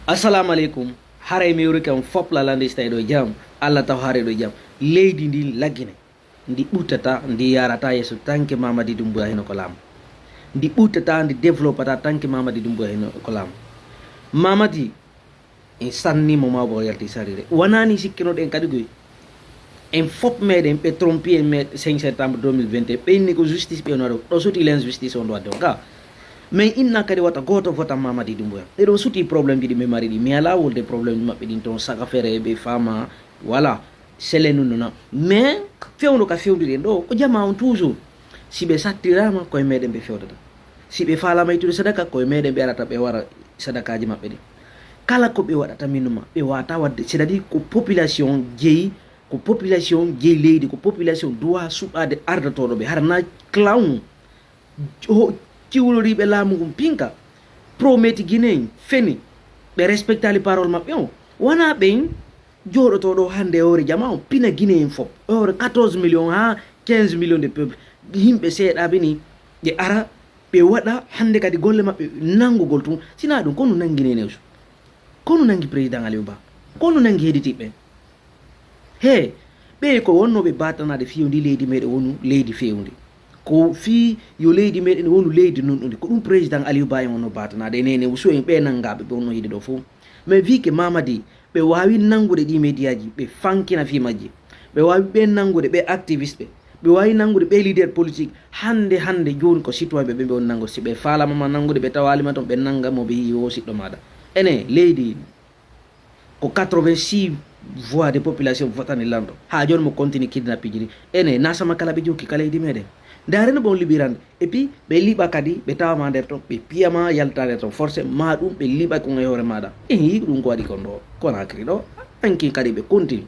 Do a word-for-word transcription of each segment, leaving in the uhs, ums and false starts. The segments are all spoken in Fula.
Assalamu aleykum. Haray mi wurike on fop la landi stay ɗo jam. Allah taw haare ɗo jam. Leydi ndi laggine. Ndi ɓuttata, ndi yarata yeeso tanke Mamadi Dumbuya hino ko laamu. Ndi ɓuttata, ndi développata tanke Mamadi Dumbuya hino ko laamu. Mamadi, en sanni mo mawba o yalti sarire. Wonani sikkinoɗen kadi goy. En fop meɗen ɓe trompi en me cinq septembre deux mille vingt et un. Ɓe inni ko justice ɓe wonata ɗo soti l'injustice on ɗo wadde on ka. Mais inna kadi wata goto vota Mamadi Dumbuya. Eɗon suti problème ji ɗi ɓe mari ɗi. Mi ala wolde problème ji maɓɓe ɗin ton saka fere ɓe fama. Voilà. Sele nun nona. Mais fewndo ka fewndi ɗen ɗo ko jama on toujours. Si ɓe sattirama koye meɗen ɓe fewdata. Si ɓe falama ittude sadaka koye meɗen ɓe arata ɓe wara sadakaji maɓɓe ɗi. Kala ko ɓe waɗata minuma ɓe wata wadde, c'est-à-dire ko population jeyi, ko population jeyi leydi, ko population doit suɓade ardotoɗo ɓe. Hara na clown o ciwloriɓe laamu ngun pinka, prometi guinéen feni, ɓe respectali parole maɓɓe on. Wona ɓen jooɗoto ɗo hannde e hoore jama on pina guinéen fof e hoore quatorze millions ha quinze millions de peuple, yimɓe seeɗaɓe ni ɓe ara ɓe waɗa hannde kadi golle maɓɓe nanngugol tun. Sina ɗum konu nanngi nenews, konu nanngi président Aliou Ba, konu nanngi heeditiɓɓe. He ɓe ko wonnooɓe batanade fiyo ndi leydi meɗen wonu leydi fewndi. Ko fii yo leydi meɗen wonu leydi nunɗundi, ko ɗum président Aliou Ba en wonno batanade e nenews en ɓe nanngaɓe ɓe wonno yiide ɗo fof. Mais vi que Mamadi ɓe wawi nanngude ɗi médiaji ɓe fankina fi majji, ɓe wawi ɓe nanngude ɓe activiste ɓe, ɓe wawi nanngude ɓe leader politique. Hannde hannde joni ko citoyen ɓe ɓe ɓe on nanngude, si ɓe falama ma nanngude ɓe tawalima toon ɓe nannga mo ɓe yi o siɗɗo maɗa. Ene leydi ko quatre-vingt-six voix de population votani lanɗo ha joni mo continue kidnapping ji ɗi. Ene nasama kala ɓe jokki ka leydi meɗen. Ndareno ɓon liɓirande. Et puis ɓe liɓa kadi ɓe tawama nder ton ɓe piyama yalta nder ton forcé ma ɗum ɓe liɓa kon e hoore maɗa. En yi ɗum ko waɗi kon ɗo Conakry ɗo. Ankin kadi ɓe continue.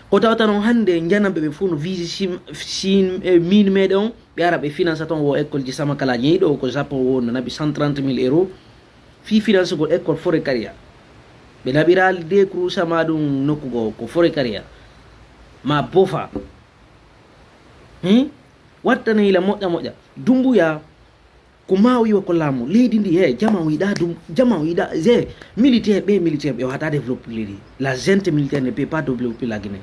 Ko tawata noon hannde janamɓe ɓe fof no visi sin, sin e min meɗe on ɓe ara ɓe finance ton wo école ji samakalaji yeyi ɗo ko Japon wo no naɓi cent trente mille euros. Fii financegol école forêt carrière ɓe naɓira de crusa ma ɗum nokku goo ko forêt carrière ma bofa. Hmm? Wattane yila moƴƴa moƴƴa Dumbuya. Ko ma o yiwa ko laamu leydi ndi he jama o yiɗa ɗum jama o yiɗa he militaire ɓe militaire ɓe wata développe leydi. La gente militaire ne peut pas développer la Guinée.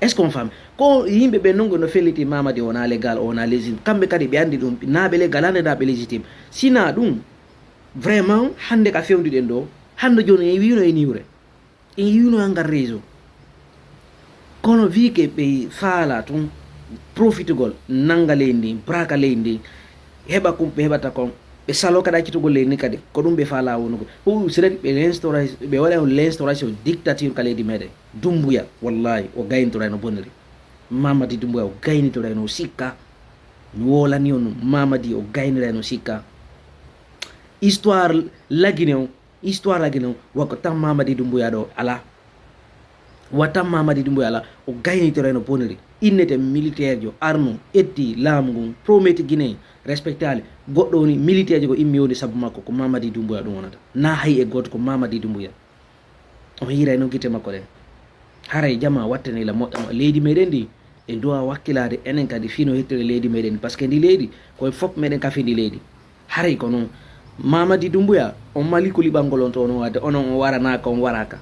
Est ce qu'on femme ko yimɓe ɓe nongo no felliti mamadi wona légal o wona légitime kamɓe kadi ɓe andi ɗum naɓe légal ande naɓe légitime. Sina ɗum vraiment hannde ka fewdiɗen ɗo hannde joni en wino e niwre. En yiwno e ngal réseau kono vi que ɓe faala tun profitugol nanga leydi ndi braka leydi ndi heɓa kum ɓe heɓata kon ɓe salo kadi accitugol leydi ndi kadi ko ɗum ɓe faala wonugol. Hu c'est à dire ɓe l'instauration ɓe waɗa on l'instauration dictature ka leydi meɗen. Dumbuya wallahi o gaynitoray no boniri. Mamadi Dumbuya o gaynitoray no sikka. Mi wolani on mamadi o gaynitoray no sikka. Histoire lagine on histoire agi noon wako tan mamadi dumbuya ɗo ala. Wa tan mamadi dumbuya ala o gaynitore no boniri innete militaire jo arno etti laamu ngun prometi guinée respectali. Goɗɗo woni militaire jo ko immi woni sabu makko ko mamadi dumbuya ɗum wonata na hay e goto ko mamadi dumbuya. On hiiray noon gite makko ɗen. Haray jama wattani la moƴƴa mo leydi meɗen ndi. En duwa wakkilaade enen kadi fino hettire leydi meɗen par ce que ndi leydi koye fof meɗen kafi ndi leydi. Haray ko noon mamadi dumbuya on mali ko liɓangol on to onon wadde onon on waranaka on waraka.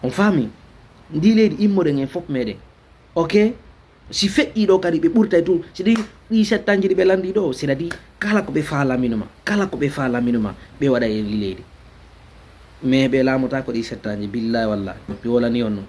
On faami ndi leydi immoɗen en fof meɗen. Ok. Si feƴƴi ɗo kadi ɓe ɓurtay tout si ɗi ɗi settanji ɗi ɓe landi ɗo c'est à dire kala ko ɓe faalaminoma kala ko ɓe faalaminoma ɓe waɗa e ndi leydi. Mais ɓe laamotako ɗi settanji billahi wallahi mi wolani on noon.